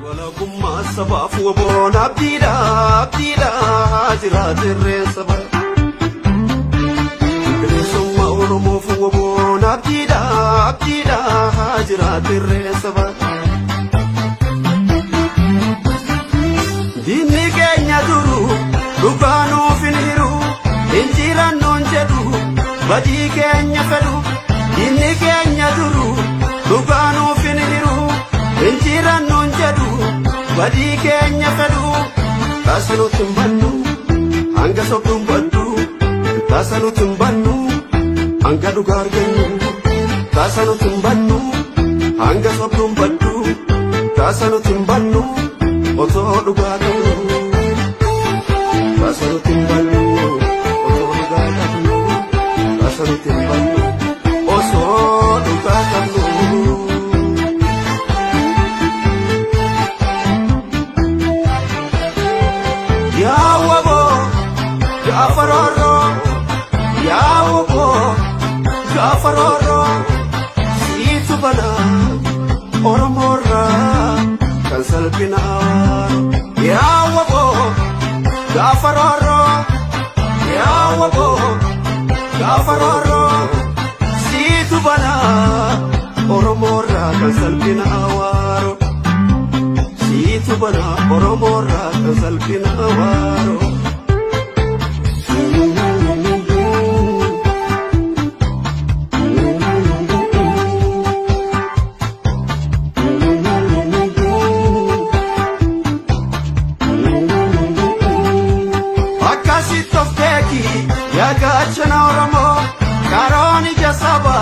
Walabummaa sabaaf WBOn abdiidha abdiidha jiraatirree saba. Bilisummaa Oromoof WBOn abdiidha abdiidha jiraatirree saba. Diinni keenya duru dhugaa nuuf hin hiru injirannoon jedhu badii keenya fedhu. Diinni keenya duru dhugaa nuuf hin hiru injirannoon jedhu badii keenya fedhu. Taasa nuti hin bannu hanga sobduun baddu, taasa nuti hin bannu hanga dhugaa argannu, taasa nuti hin bannu hanga sobduun baddu, taasa nuti hin bannu otoo dhugaa qabnu, taasa nuti hin bannu otoo dhugaa qabnu, taasa nuti hin bannu osoo dhugaa qabnu. Yaa WBO gaafa roorroo, yaa WBO gaafa roorroo, siitu banaa Oromoorraa kan salphina awaaru. Yaa WBO gaafa roorroo, yaa WBO gaafa roorroo, siitu banaa Oromoorraa kan salphina awaaru. Siitu banaa Oromoorraa kan salphina awaaru. Akkasitti of beeki yaa gaachana Oromoo, karoon ija saba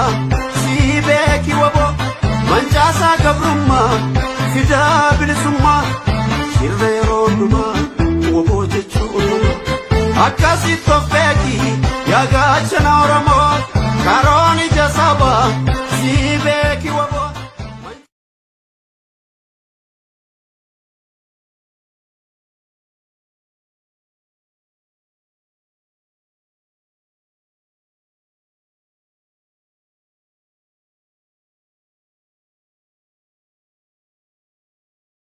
sii beeki WBO, mancaasaa gabrummaa fidaa bilisummaa, sirna yeroo hundumaa WBO jechuun nama. Akkasitti of beeki yaa gaachana Oromoo, karoon ija saba sii beeki.